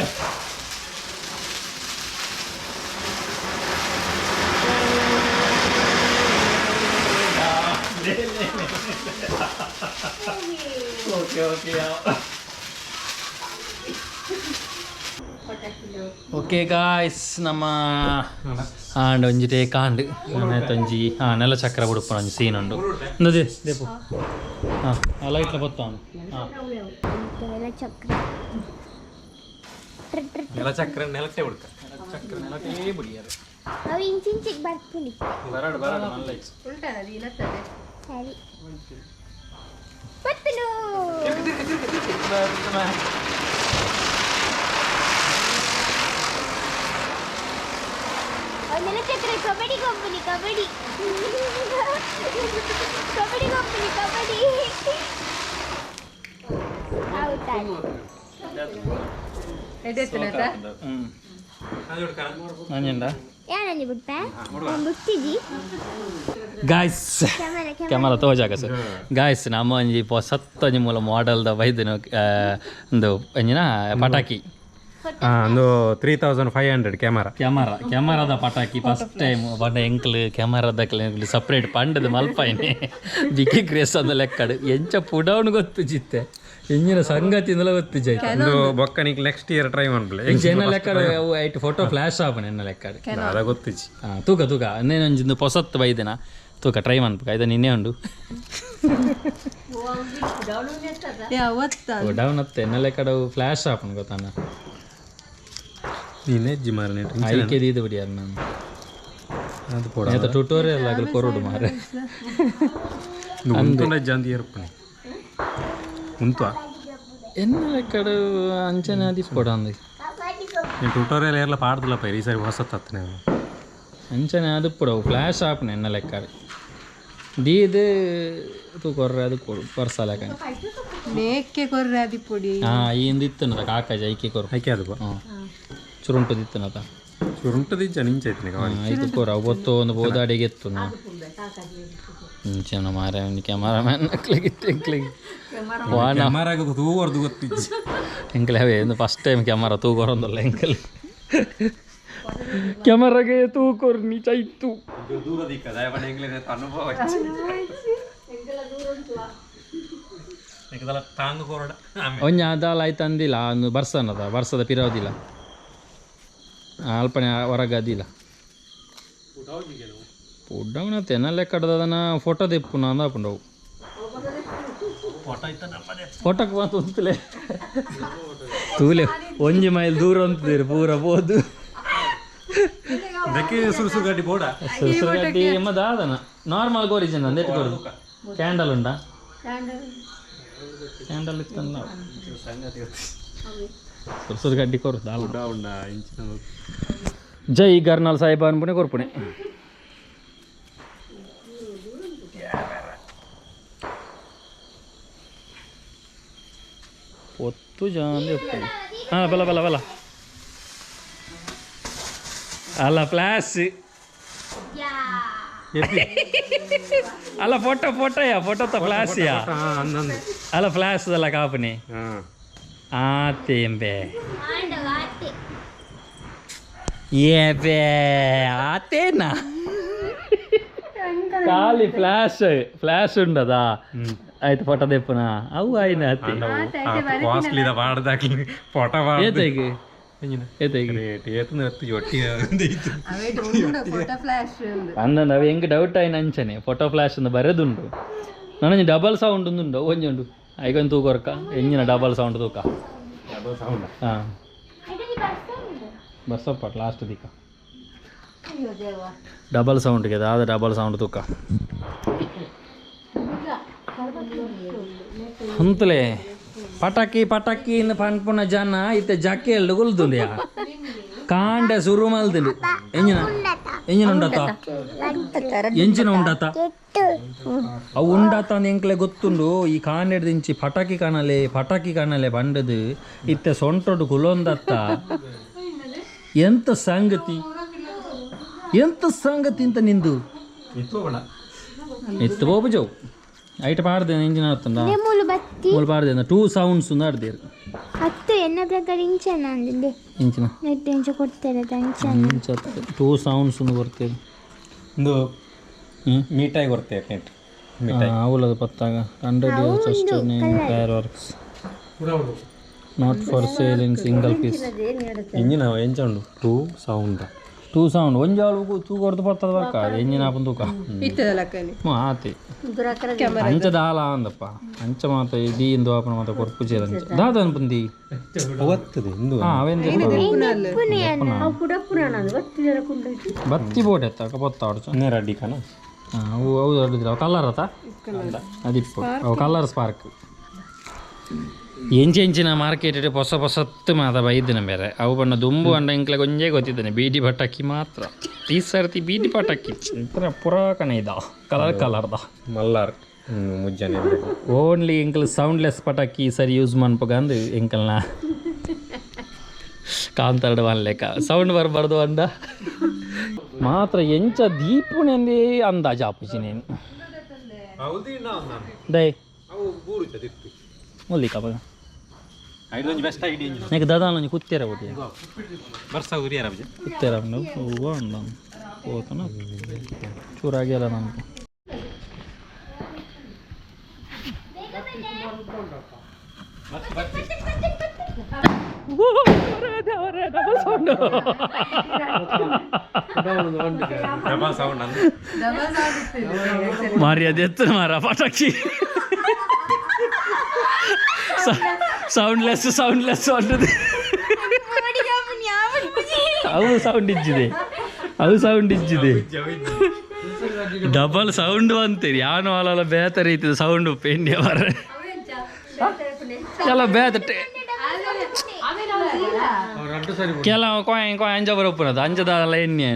ಓಕೆ ಓಕೆ ಓಕೆ ಗಾಯ್ಸ್, ನಮ್ಮ ಆಂಡ್ ಒಂಜಿ ಟೇಕ್ ಆಂಡ್ ಒಂಜಿ ಹಾಂ ನೆಲ ಚಕ್ರ ಬುಡುಪುನ ಒಂಜಿ ಸೀನ್ ಉಂಡು. ಇಂದದೆ ದೇಪು. ಹಾಂ, ಲೈಟ್ಲ ಬತ್ತಾನು. ಹಾಂ. ನೆಲ ಚಕ್ರ. ನೆಲ ಚಕ್ರ ನೆಲಕ್ಕೆ ಹುಡ್ಕ. ಚಕ್ರ ನೆಲಕ್ಕೆ ಬುಡಿಯಾರೆ. ಅವು ಇಂಚಿಂಚಿಗೆ ಬರ್ಪುನಿ. ಬರಡು ಬರಡು ಮಲ್ಲ. ಸರಿ, ಬರ್ತನು. ನೆಲ ಚಕ್ರ kabaddi company, kabaddi kabaddi company, kabaddi. Out ಆಯ್ತು. ಹ್ಞೂ, ನಂಜಂಡ. ಯಾರಂಜಿ ಬಿಡ್ಪೆ ಬಿಡ್ತಿದ್ದಿ. ಗಾಯ್ಸ್. ಕ್ಯಾಮರಾ. ಕ್ಯಾಮರಾ ತೋಜಾಗ ಸರ್. ಗಾಯ್ಸ್, ನಮ್ಮ ಒಂಜಿ ಪೊಸತ್ತ ಒಂಜಿ ಮೂಲ ಮಾಡೆಲ್ದ ಬೈದನು ಒಂದು ಒಂಜಿನ ಪಟಾಕಿ. ಒಂದು 3500 ಕ್ಯಾಮರಾ. ಕ್ಯಾಮರಾ, ಕ್ಯಾಮರಾದ ಪಟಾಕಿ ಫಸ್ಟ್ ಟೈಮ್ ಪಂಡ ಎಂಕ್ಲು ಕ್ಯಾಮರಾದ ಸಪ್ರೇಟ್ ಪಂಡದ ಮಲ್ಪಾಯಿನಿ. ಬಿಕ್ಕಿ ಕ್ರೇಸ್ ಅಂದ ಲೆಕ್ಕಡು ಎಂಚ ಪುಡವನು ಗೊತ್ತು ಜಿತ್ತೆ, ಎಂಜಿನ ಸಂಗತಿ ಇಂದಲ ಗೊತ್ತು ಜೈ. ಒಂದು ಬೊಕ್ಕ ನಿಕ್ ನೆಕ್ಸ್ಟ್ ಇಯರ್ ಟ್ರೈ ಮಾಡ್ಬಿಲ್ಲ. ಎಂಚ ಎನ್ನ ಲೆಕ್ಕಡು ಅವು ಐಟ್ ಫೋಟೋ ಫ್ಲಾಶ್ ಆಪಣ ಎನ್ನ ಲೆಕ್ಕಡು. ಅದ ಗೊತ್ತಿಜ್ಜಿ. ಹಾಂ, ತೂಕ ತೂಕ ಇನ್ನೇನೊಂಜಿಂದು ಪೊಸತ್ತು ಬೈದೆನಾ, ತೂಕ ಟ್ರೈ ಮನ್ಪುಕ ಇದು ನಿನ್ನೆ ಉಂಡು. ಡೌನ್ ಅತ್ತೆ ಎನ್ನ ಲೆಕ್ಕಡು ಫ್ಲಾಶ್ ಆಪಣ ಗೊತ್ತಾನ. ನೀನೆ ಅಜ್ಜಿ ಮಾರನೆ. ಐಕೆ ದೀದು ಬಿಡಿಯಾರ ನಾನು. ಅದು ಪೋಡ. ನೇತ ಟ್ಯುಟೋರಿಯಲ್ ಆಗಲು ಕೊರಡು ಮಾರೆ. ಉಂಟು ಜಾಂತಿ ಏರ್ಪಣೆ ಉಂಟು. ಎನ್ನ ಲೆಕ್ಕಡು ಅಂಚನೆ ಅದಿಪ್ಪೊಡು ಅಂದು. ನೀನು ಟ್ಯುಟೋರಿಯಲ್ ಏರ್ಲ ಪಾಡ್ದಿಲ್ಲ ಪೈರಿ, ಈ ಸರಿ ಹೊಸತ್ತತ್ತನೆ. ಅಂಚನೆ ಅದಿಪ್ಪೊಡು ಫ್ಲಾಶ್ ಆಪಣೆ ಎನ್ನ ಲೆಕ್ಕಡು ದೀದು ತೂ ಕೊರ್ರೆ ಅದು ಕೊಡು ಪರ್ಸ ಲೆಕ್ಕ. ಮೇಕೆ ಕೊರ್ರೆ ಅದಿ ಪೊಡಿ. ಹಾಂ, ಇಂದು ಇತ್ತನದ ಕಾಕಾಜ ಐಕೆ ಕೊರು. ಐಕೆ ಅದು. ಹಾಂ, ಚುರುಂಟು ಇತ್ತನದ. ಚುರುಂಟದಿಜ್ಜ ನಿಂಚೈತಿನಿ ಕವಾಲಿ. ಐದು ಕೊರ ಒತ್ತು ಒಂದು ಬೋದಾಡಿಗೆ ಎತ್ತು ಇಂಚನ ಮಾರೆ ಕ್ಯಾಮರಾಮ್ಯಾನ್ ನಕ್ಲಿಗಿತ್ತು ಎಂಕ್ಲಿಗೆ ವಾನ. ಕ್ಯಾಮರಾಗ ತೂವರ್ದು ಗೊತ್ತಿಜ್ಜಿ. ಎಂಕಲೆ ಅವೇ ಒಂದು ಫಸ್ಟ್ ಟೈಮ್ ಕ್ಯಾಮರಾ ತೂಕೊರೊಂದಲ್ಲ ಎಂಕಲ್ ಕ್ಯಾಮರಾಗೆ ತೂಕೊರ್ ನೀಚ ಇತ್ತು. ದೂರ ದಿಕ್ಕದ ಅನುಭವ ಟಾಂಗ್ ಕೊರಡ. ಒಂಜಿ ಅದಾಲ ಆಯ್ತು ಅಂದಿಲ್ಲ ಒಂದು ಬರ್ಸನದ ಬರ್ಸದ ಪಿರೋದಿಲ್ಲ ಅಲ್ಪನೆ ಹೊರಗೆ ಅದಿಲ್ಲ ಪುಡ್ಡವನ ತೆನ್ನಲ್ಲೇ ಕಡ್ದದನ ಫೋಟೋ ತೆಪ್ಪುನ ಅಂದಾಪುಂಡವು. ಫೋಟೋಕ್ಕೆ ಮಾತು ಉಂತಲೆ ತೂಲೆ ಒಂಜಿ ಮೈಲ್ ದೂರ ಉಂತಿದ್ದೀರಿ ಪೂರ ಬೋದು. ಅದಕ್ಕೆ ಸುರು ಸುರು ಗಡ್ಡಿ ಬೋಡ. ಸುರು ಗಡ್ಡಿ ಎಮ್ಮ ದಾದನ ನಾರ್ಮಲ್ ಗೋರಿಜನ್ ಅಂದೇಟ್ ಕೊಡು. ಕ್ಯಾಂಡಲ್ ಉಂಡಾ? ಕ್ಯಾಂಡಲ್ ಇತ್ತಲ್ಲ. ಸುರು ಸುರು ಗಡ್ಡಿ ಕೊರು ದಾಲ. ಉಂಡ ಇಂಚಿನ. ಜೈ ಗರ್ನಾಲ್ ಸಾಹೇಬ ಅನ್ಪುಣೆ ಕೊರ್ಪುಣೆ. ಒತ್ತು ಜಾಂದೆ ಹಾಂ ಬಲ ಬಲ ಬಲ ಅಲ್ಲ ಫ್ಲಾಶ್ ಅಲ್ಲ ಫೋಟೋ ಫೋಟೋಯಾ ಫೋಟೋ ತ ಫ್ಲಾಶಿಯಾ ಅಲ್ಲ ಫ್ಲಾಶ್ ಅಲ್ಲ ಕಾಪುನಿ ಆತೆ ಎಂಬೆ ಏಬೆ ಆತೇನಾ ಖಾಲಿ ಫ್ಲಾಶ್ ಫ್ಲಾಶ್ ಉಂಡದಾ ಆಯ್ತು ಫೋಟೋ ದೆಪ್ಪುನ ಅವು ಆಯ್ನ ಅತ್ತೆ ಕಾಸ್ಟ್ಲಿ ಪಾಡ್ದಾಕ್ಲಿ ಫೋಟೋ ಏತೈಗೆ ಏತೈಗೆ ರೇಟ್ ಏತು ನೆತ್ತು ಒಟ್ಟಿ ಫೋಟೋ ಫ್ಲಾಶ್ ಅಂದಂದು ಅವು ಹೆಂಗೆ ಡೌಟ್ ಆಯ್ನ ಅಂಚನೆ ಫೋಟೋ ಫ್ಲಾಶ್ ಅಂದ ಬರೆದುಂಡು ನನಗೆ ಡಬಲ್ ಸೌಂಡ್ ಉಂಡು ಒಂಜಿ ಉಂಡು ಐಕೊಂದು ತೂಕೊರ್ಕ ಎಂಜಿನ ಡಬಲ್ ಸೌಂಡ್ ತೂಕ ಸೌಂಡ್ ಹಾಂ ಬಸ್ಸಪ್ಪ ಲಾಸ್ಟ್ ದಿಕ್ಕ ಡಬಲ್ ಸೌಂಡ್ಗೆ ದಾದ ಡಬಲ್ ಸೌಂಡ್ ತೂಕ ಅಂತಲೇ ಪಟಾಕಿ ಪಟಾಕಿ ಇನ್ನು ಪನ್ಪುನ ಜನ ಇತ್ತೆ ಜಕ್ಕೆ ಎಲ್ಡು ಗುಲ್ದುಂಡಿಯ ಕಾಂಡೆ ಸುರು ಮಲ್ದುಂಡು ಎಂಜಿನ ಎಂಜಿನ ಉಂಡತ ಎಂಜಿನ ಉಂಡತ ಅವು ಉಂಡತ ಅಂದ್ ಎಂಕ್ಲೆ ಗೊತ್ತುಂಡು ಈ ಕಾಂಡೆ ದಿಂಚಿ ಪಟಾಕಿ ಕಾಣಲೆ ಪಟಾಕಿ ಕಾಣಲೆ ಬಂಡದು ಇತ್ತೆ ಸೊಂಟೊಡು ಕುಲೊಂದತ್ತ ಎಂತ ಸಂಗತಿ ಎಂತ ಸಂಗತಿ ಅಂತ ನಿಂದು ಇತ್ತು ಬೋಬು ಜೋ ಐಟ್ ಪಾಡ್ದೆ ಎಂಜಿನ ಆತಂದ ಮೂಲು ಬತ್ತಿ ಮೂಲು ಪಾಡ್ದೆ ಟೂ ಸೌಂಡ್ಸ್ ಉಂದು ಆಡ್ದೇರು ಹತ್ತು ಎನ್ನ ಪ್ರಕಾರ ಇಂಚನ ಅಂದಿಂದೆ ಇಂಚಿನ ನೆಟ್ ಇಂಚ ಕೊಡ್ತಾರೆ ಅಂಚನ ಇಂಚ ಟೂ ಸೌಂಡ್ಸ್ ಉಂದು ಬರ್ತೇವೆ ಒಂದು ಹ್ಮ್ ಮೀಟಾಗಿ ಬರ್ತೇವೆ ನೆಟ್ ಅವಲದು ಪತ್ತಾಗ 100 years fire works not for sale in single piece engine ಎಂಚ ಉಂಡು ಟೂ ಸೌಂಡ್ ಟೂ ಸೌಂಡ್ ಒಂಜಿ ಆಳು ತೂ ಕೊರ್ದು ಪತ್ತದ ಬರ್ಕ ಎಂಜಿನ ಆಪನ್ ತೂಕ ಹ್ಞೂ ಆತಿ ಅಂಚ ದಾಲ ಅಂದಪ್ಪ ಅಂಚ ಮಾತ ದೀ ಇಂದು ಆಪನ ಮಾತ ಕೊರ್ಪು ಚೇರ ಅಂಚ ದಾದ ಅನ್ಪುಂದಿ ಒತ್ತದೆ ಇಂದು ಹಾ ಅವೆಂದ ಬತ್ತಿ ಬೋಟ್ ಎತ್ತ ಪೊತ್ತ ಆಡ್ಚ ನೇರ ಅಡ್ಡಿಕನ ಅವು ಹೌದು ಅಡ್ಡಿದ್ರ ಅವು ಕಲರ್ ಆತ ಅದಿಪ್ಪು ಅವು ಕಲರ್ ಸ್ಪಾರ್ಕ್ ಎಂಚೆ ಎಂಚಿನ ಮಾರ್ಕೆಟ್ ಹೊಸ ಹೊಸತ್ತು ಮಾತ ಬೈದಿನ ಬೇರೆ ಅವು ಬಣ್ಣ ದುಂಬು ಅಂಡ ಇಂಕ್ಲೆ ಕೊಂಜೆ ಗೊತ್ತಿದ್ದಾನೆ ಬೀಡಿ ಪಟಾಕಿ ಮಾತ್ರ ಈ ಸರ್ತಿ ಬೀಡಿ ಪಟಾಕಿ ಪುರ ಪುರಾಕಣ ಇದ ಕಲರ್ ಕಲರ್ದ ಮಲ್ಲಾರ್ ಮುಜ್ಜನೆ ಓನ್ಲಿ ಎಂಕಲ್ ಸೌಂಡ್ಲೆಸ್ ಪಟಾಕಿ ಈ ಸರಿ ಯೂಸ್ ಮನ್ಪಗಂದು ಎಂಕಲ್ನ ಕಾಂತಾರಡು ಲೆಕ್ಕ ಸೌಂಡ್ ಬರಬಾರ್ದು ಅಂದ ಮಾತ್ರ ಎಂಚ ದೀಪುನೆಂದೇ ಅಂದಾಜು ಆಪುಜಿ ನೀನು ದೈ ಮುಲ್ಲಿಕ ಬಗ ಬೆಸ್ಟ್ ಐಡಿಯಾ నీకు దాదాపు కుత్తేర ఒకటి ಬರ್ಸ ಉರಿಯಾರ ಕುತ್ತೇರ ಹೂವು ಅಂದ పోతున్నా చూరాగేలా నాకు double sound double sound ಅಂದ మర్యాద ఎత్తున మారా పటాకి ಸೌಂಡ್ಲೆಸ್ ಸೌಂಡ್ಲೆಸ್ ಅಂಟది ಅವು ಸೌಂಡ್ ಇಜ್ಜಿದೆ ಅವು ಸೌಂಡ್ ಇಜ್ಜಿದೆ ಡಬಲ್ ಸೌಂಡ್ ಅಂತೀರಿ ಯಾನು ಅಲ್ಲ ಬೇತ ರೀತಿದ ಸೌಂಡ್ ಪೆಂಡಿ ಬರ ಎಲ್ಲ ಬೇತ ಕೆಲವು ಕಾಯ್ ಕಾಯ್ ಅಂಜ ಬರೋಪುನದು ಅಂಜದಲ್ಲ ಎಣ್ಣೆ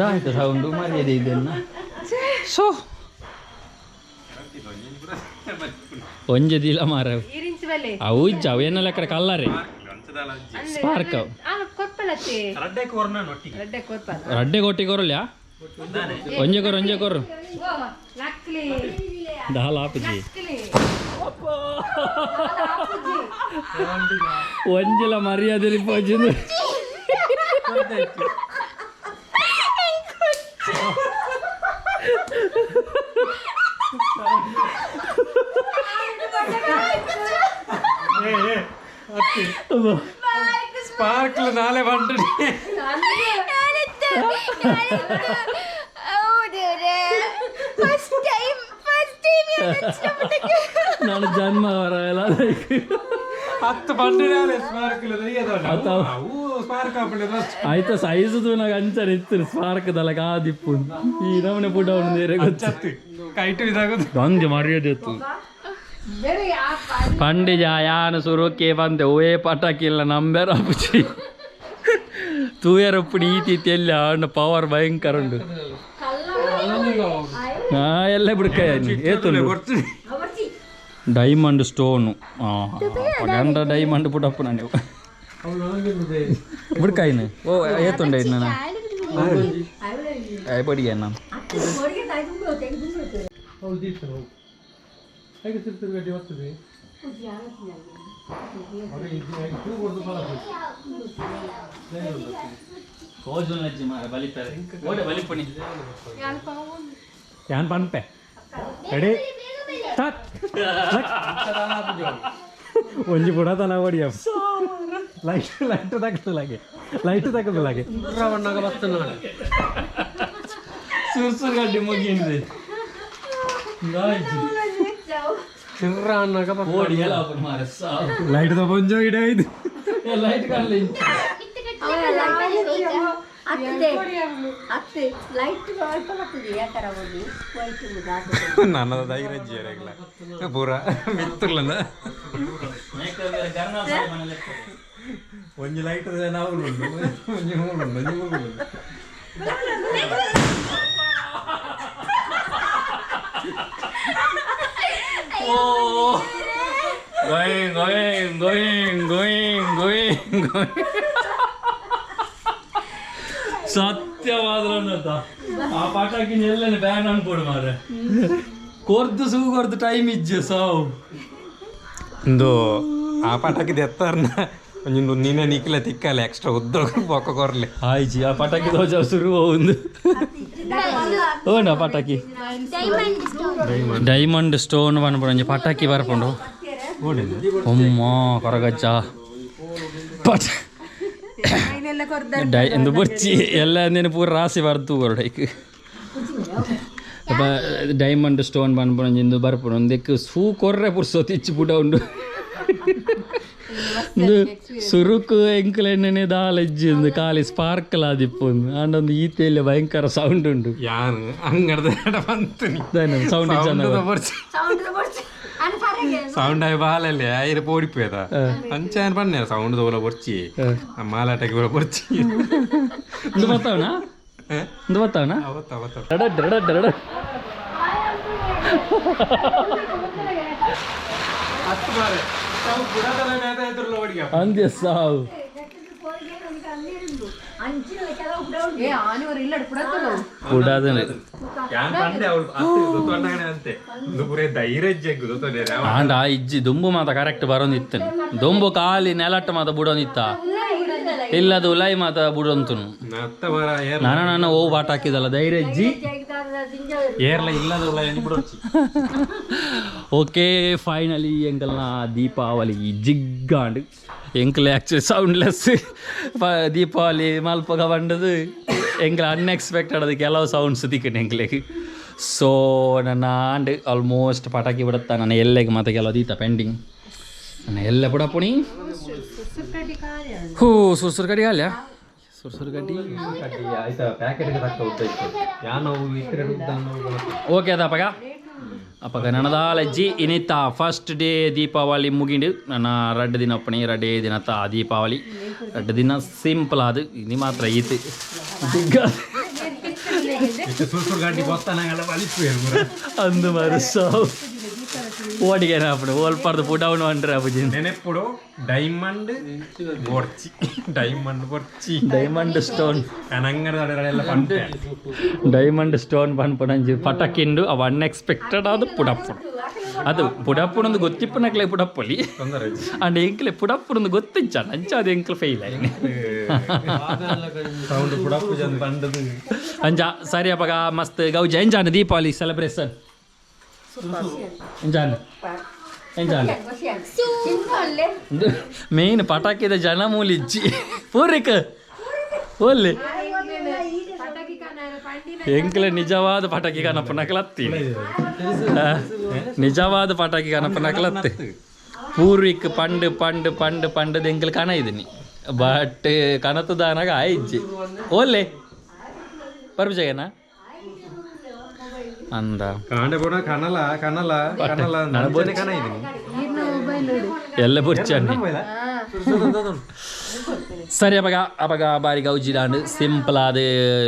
ಆಯ್ತು ಸೌಂಡು ಮರ್ಯಾದೆ ಇದನ್ನ ಸೊ ಒಂಜೆ ದಿಲ ಮಾರ ಅವು ಇಜ್ಜ ಅವು ಏನೆಲ್ಲ ಕಡೆ ಕಲ್ಲರೆ ಸ್ಪಾರ್ಕ್ ರಡ್ಡೆ ಕೊಟ್ಟಿ ಕೊರಲ್ಯಾ ಒಂಜೆ ಕೊರು ಒಂಜೆ ಕೊರು ದಾಲ ಆಪುಜಿ ಒಂಜಿಲ ಮರ್ಯಾದೆ ಪೋಜಿಂದು ಸ್ಪಾರ್ಕ್ಲ್ ನಾಳೆ ಬಂದು ಫಸ್ಟ್ ಟೈಮ್ ಫಸ್ಟ್ ಟೈಮ್ ನಾನು ಜನ್ಮ ವರ ಹತ್ತು ಬಂದು ಸ್ಪಾರ್ಕ್ಲ್ ಅವು ಸ್ಪಾರ್ಕ್ ಆಯ್ತಾ ಸೈಜ್ ನಾಗ ಅಂಚನೆ ಇತ್ತು ಸ್ಪಾರ್ಕ್ ದಲಕ ಆದಿಪ್ಪು ಈ ನಮನೆ ಪುಟ ಬೇರೆ ಗೊತ್ತು ಕೈಟು ಇದಾಗೋದು ಒಂಜಿ ಮರ್ಯಾದೆ ಇತ್ತು ಪಂಡಿಜ ಯಾನು ಸುರುಕೆ ಬಂದೆ ಓಯೇ ಪಟಾಕಿ ಇಲ್ಲ ನಂಬೇರ ಅಪ್ಪುಚಿ ತೂಯರಪ್ಪುಡಿ ಈತಿ ತೆಲ್ಲ ಅಣ್ಣ ಪವರ್ ಭಯಂಕರ ಉಂಡು ಹಾ ಎಲ್ಲ ಬಿಡ್ಕ ಏತುಂಡು ಡೈಮಂಡ್ ಸ್ಟೋನು ಗಂಡ ಡೈಮಂಡ್ ಪುಟಪ್ಪು ನಾನು ಬುಡ್ಕಾಯಿನ ಓ ಏತುಂಡ ಇನ್ನ ಬಡಿಗೆ ನಾನು ಬಲಿಪುಣಿ ಯಾನ್ ಪನ್ಪೆ ರೆಡಿ ಸ್ಟಾರ್ಟ್ ಒಂಜಿ ಪುಡ ತನ ಹೊಡಿಯ ಲೈಟ್ ಲೈಟ್ ತಕ್ಕಲಾಗೆ ಲೈಟ್ ತಕ್ಕಲಾಗೆ ಸುರ್ಸುರ್ ಗಡ್ಡಿ ಮುಗಿಂది ಓಡಿ ಎಲ್ಲ ಮಾರ ಸಾವು ಲೈಟ್ ತಗೊಂಜೋ ಇಡ ಇದು ಲೈಟ್ ಕಾಣಲಿ ಅತ್ತೆ ಲೈಟ್ ಅಲ್ಪ ಬರ್ತದೆ ಯಾಕರ ಹೋಗಿ ವೈಟ್ ನನ್ನ ಧೈರ್ಯ ಪೂರ ಮಿತ್ತುರ್ಲಂದ ಒಂಜಿ ಲೈಟ್ ನಾವು ಒಂಜಿ ಮೂರು ಒಂಜಿ ಮೂರು Going, going, going, going, going, going. ಸತ್ಯವಾದ್ರ ಆ ಪಟಾಕಿ ಎಲ್ಲನೆ ಬ್ಯಾನ್ ಅನ್ಕೊಡು ಮಾರೆ ಕೊರ್ದು ಸೂ ಕೊರ್ದು ಟೈಮ್ ಇಜ್ಜೆ ಸಾವು ಇಂದು ಆ ಪಟಾಕಿ ದೆತ್ತಾರ್ನ ಒಂಜಿ ನೀನೆ ನಿಕ್ಲೆ ತಿಕ್ಕಲೆ ಎಕ್ಸ್ಟ್ರಾ ಉದ್ದ ಪೊಕ್ಕ ಕೊರ್ಲೆ ಆಯ್ಜಿ ಆ ಪಟಾಕಿ ದೋಜ ಶುರು ಒಂದು ಓನ ಪಟಾಕಿ ಡೈಮಂಡ್ ಸ್ಟೋನ್ ಡೈಮಂಡ್ ಸ್ಟೋನ್ ಪನ್ಪುಂಡು ಒಂಜಿ ಪಟಾಕಿ ಬರ್ಪುಂಡು ಅಮ್ಮ ಕೊರಗಜ್ಜ ಪಟ ಡೈ ಎಂದು ಬೊರ್ಚಿ ಎಲ್ಲ ಅಂದೇನು ಪೂರ ರಾಸಿ ಬರ್ತು ಕೊರಡೈಕ್ ಡೈಮಂಡ್ ಸ್ಟೋನ್ ಪನ್ಪುಂಡು ಒಂಜಿ ಬರ್ಪುಂಡು ಒಂದಕ್ಕೆ ಸೂ ಕೊರ್ರೆ ಪುರ್ಸೊತ್ತು ಇಚ್ಚಿ ಪುಟ ಉಂಡು ಇಂದು ಸುರುಕು ಎಂಕುಲೆಣ್ಣನೆ ದಾಲ ಇಜ್ಜಿ ಒಂದು ಖಾಲಿ ಸ್ಪಾರ್ಕಲ್ ಆದಿಪ್ಪು ಆಂಡ ಒಂದು ಈತೆಯಲ್ಲಿ ಭಯಂಕರ ಸೌಂಡ್ ಉಂಡು ಯಾನ್ ಅಂಗಡ್ದ ಬಂತು ಸೌಂಡ್ ಸೌಂಡ್ ಆಯ್ ಬಾಲಲ್ಲಿ ಐರ ಪೋಡಿಪೋದ ಅಂಚಾನ್ ಪನ್ನೆ ಸೌಂಡ್ ತೋಲ ಬೊರ್ಚಿ ಮಾಲಾಟಕ್ಕೆ ಪೂರ ಬೊರ್ಚಿ ಇಂದು ಬರ್ತಾವನಾ ಇಂದು ಬರ್ತಾವನಾ ಅವತ್ತ ಅವತ್ತ ಡಡ ಡಡ ಡಡ ಅಂದ್ಯ ಸಾವು ಪುಡಾದನೆ ಯಾನ್ ಪಂಡೆ ಅವಳು ಅತ್ತೆ ಗೊತ್ತೊಂಡಾಗನೆ ಅಂತೆ ಒಂದು ಪೂರ ಧೈರ್ಯ ಜಗ್ಗು ಗೊತ್ತೊಂಡೆ ಆಂಡ ಆ ಇಜ್ಜಿ ದುಂಬು ಮಾತ ಕರೆಕ್ಟ್ ಬರೋಂದಿತ್ತನು ದುಂಬು ಖಾಲಿ ನೆಲಟ್ಟ ಮಾತ ಬುಡೋನಿತ್ತ ಇಲ್ಲದು ಉಲೈ ಮಾತ ಬುಡೊಂತುನು ಅತ್ತ ಮರ ಏರ್ ನಾನು ನಾನು ಓ ಬಾಟ ಹಾಕಿದಲ್ಲ ಧೈರ್ಯ ಇಜ್ಜಿ ಏರ್ಲ ಇಲ್ಲದ ಉಲ್ಲ ಎಂಜಿ ಬಿಡೊಚ್ಚಿ ಓಕೆ ಫೈನಲಿ ಎಂಕಲ್ನ ದೀಪಾವಳಿ ಜಿಗ್ಗಾಂಡ್ ಎಂಕಲ್ ಆ್ಯಕ್ಚುಲಿ ಸೌಂಡ್ಲೆಸ್ ದೀಪಾವಳಿ ಮಲ್ಪಗ ಬಂಡದು ಎಂಕಲ್ ಅನ್ಎಕ್ಸ್ಪೆಕ್ಟೆಡ್ ಅದು ಕೆಲವು ಸೌಂಡ್ಸ್ ತಿಕ್ಕಂಡು ಎಂಕ್ಲೆಗ್ ಸೊ ನನ್ನ ಆಂಡ್ ಆಲ್ಮೋಸ್ಟ್ ಪಟಾಕಿ ಬಿಡುತ್ತಾ ನನ್ನ ಎಲ್ಲೆಗೆ ಮತ್ತೆ ಕೆಲವು ದೀತ ಪೆಂಡಿಂಗ್ ನನ್ನ ಎಲ್ಲ ಪುಡಪುಣಿ ಹೂ ಸುರ್ಸುರು ಕಡಿ ಅಲ್ಲ ಸುರ್ಸುರು ಕಡ್ಡಿ ಆಯ್ತಾ ಪ್ಯಾಕೆಟ್ ತಕ್ಕ ಉದ್ದ ಇತ್ತು ಯಾನ್ ಅವು ಇತ್ತರೆ ಉದ್ದ ಓಕೆ ಅದ ಅಪ್ಪಗ ಅಪ್ಪಗ ನನದಾಲಜ್ಜಿ ಇನಿತ ಫಸ್ಟ್ ಡೇ ದೀಪಾವಳಿ ಮುಗಿಂಡು ನನ್ನ ರಡ್ಡು ದಿನ ಒಪ್ಪಣಿ ರಡ್ಡೇ ದಿನತ ದೀಪಾವಳಿ ರಡ್ಡು ದಿನ ಸಿಂಪಲ್ ಅದು ಇನಿ ಮಾತ್ರ ಈತು ಸುರ್ಸುರು ಗಡ್ಡಿ ಬೊತ್ತನಾಗಲ್ಲ ಬಲಿಪು ಅಂದು ಮಾರು ಸಾವು ಓಡಿಗೆ ಅಪ್ಪಣೆ ಓಲ್ಪಾರ್ದು ಪುಡವನು ಅಂಡ್ರೆ ಅಪ್ಪುಜಿ ನೆನೆಪುಡು ಡೈಮಂಡ್ ಬೊರ್ಚಿ ಡೈಮಂಡ್ ಬೊರ್ಚಿ ಡೈಮಂಡ್ ಸ್ಟೋನ್ ಕನಂಗಡ ಎಲ್ಲ ಪಂಪೆ ಡೈಮಂಡ್ ಸ್ಟೋನ್ ಪನ್ಪುನಂಜಿ ಪಟಕಿಂಡು ಅವು ಅನ್ಎಕ್ಸ್ಪೆಕ್ಟೆಡ್ ಅದು ಪುಡಪ್ಪುಡು ಅದು ಪುಡಪ್ಪುನೊಂದು ಗೊತ್ತಿಪ್ಪನಕ್ಲೆ ಪುಡಪ್ಪಲಿ ತೊಂದರೆ ಅಂಡ್ ಎಂಕ್ಲೆ ಪುಡಪ್ಪುನೊಂದು ಗೊತ್ತಿಜ್ಜ ಅಂಚ ಅದು ಎಂಕ್ಲೆ ಫೇಲ್ ಆಯ್ನಿ ಸೌಂಡ್ ಪುಡಪ್ಪು ಜನ ಬಂದದು ಅಂಜ ಸರಿ ಅಪ್ಪಗ ಮಸ್ತ್ ಗೌಜ ಎಂಜಾನ್ ದೀಪಾವಳಿ ಸೆಲೆಬ್ರೇಷನ್ ಎಂಜಾನ್ ಎಂಜಾನ್ ಮೇನ್ ಪಟಾಕಿದ ಜನ ಮೂಲಿಜ್ಜಿ ಪೂರಿಕ ಓಲ್ಲಿ ಎಂಕ್ಲೆ ನಿಜವಾದ ಪಟಾಕಿ ಕನಪ್ಪ ನಕಲತ್ತಿ ನಿಜವಾದ ಪಟಾಕಿ ಕನಪ್ಪ ನಕಲತ್ತಿ ಪೂರ್ವಿಕ್ ಪಂಡು ಪಂಡು ಪಂಡು ಪಂಡದ ಎಂಕ್ಲೆ ಕಣ ಇದೀನಿ ಬಟ್ ಕನತದಾನಾಗ ಆಯಿಜ್ಜಿ ಓಲ್ಲೆ ಬರ್ಬಿಜಗನ ಅಂದ ಕಾಂಡೆ ಬೋಡ ಕನಲ ಕನಲ ಕನಲ ನಾನು ಕನ ಇದೀನಿ ಎಲ್ಲ ಬುರ್ಚಣ್ಣಿ ಸರಿ ಅಪಗ ಅಪಗ ಬಾರಿ ಗೌಜಿ ದಾಂಡ್ ಸಿಂಪಲ್ ಆದ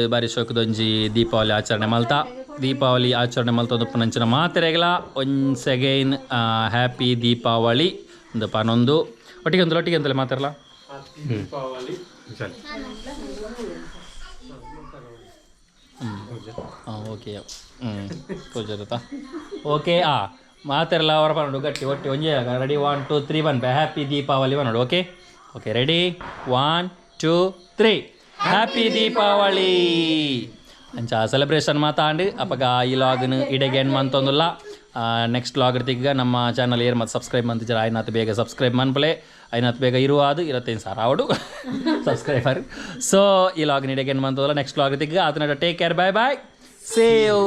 ಬಾರಿ ಶೋಕದೊಂಜಿ ದೀಪಾವಳಿ ಆಚರಣೆ ಮಲ್ತ. ದೀಪಾವಳಿ ಆಚರಣೆ ಮಲ್ತೊಂದುಪ್ಪುನಂಚಿನ ಮಾತೆರೆಗ್ಲ ಒನ್ಸ್ ಅಗೈನ್ ಹ್ಯಾಪಿ ದೀಪಾವಳಿ ಇಂದು ಪನೊಂದು. ಒಟ್ಟಿಗೆ ಒಂದು, ಒಟ್ಟಿಗೆ ಅಂತಲೇ ಮಾತಾಡಲ. ಹಾಂ, ಓಕೆ. ಹ್ಞೂ, ಪೂಜಾರತಾ. ಓಕೆ, ಆ ಮಾತೆರ್ಲ ಅವರ ಪನೋಡು ಗಟ್ಟಿ ಒಟ್ಟಿ ಒಂಜೇ. ರೆಡಿ, 1 2 3 1. ಹ್ಯಾಪಿ ದೀಪಾವಳಿ ಪನೋಡು. Okay okay, ready, 1 2 3, happy Deepavali. ಅಂಚ ಸೆಲೆಬ್ರೇಷನ್ ಮಾತಾಂಡ್ ಅಪಗ ಈ ಲಾಗ್ನ ಇಡೆಗೆ ಎಂಡ್ ಮಂತೊಂದುಲ್ಲ. ನೆಕ್ಸ್ಟ್ ಲಾಗ್ ತಿಕ್ಕ. ನಮ್ಮ ಚಾನಲ್ ಏರ್ ಮತ್ತು ಸಬ್ಸ್ಕ್ರೈಬ್ ಮಂತಿಜರ ಆಯ್ನಾತ್ ಬೇಗ ಸಬ್ಸ್ಕ್ರೈಬ್ ಮನ್ಪಲೆ. ಐನಾತ್ ಬೇಗ ಇರುವ ಅದು 25,000 ಆವಡು ಸಬ್ಸ್ಕ್ರೈಬರ್. ಸೊ ಈ ಲಾಗ್ ಇಡೆಗೆ ಎಂಡ್ ಮಂತೊಂದುಲ್ಲ. ನೆಕ್ಸ್ಟ್ ಲಾಗ್ ತಿಕ್ಕ. ಆತನ take care, bye bye, see you.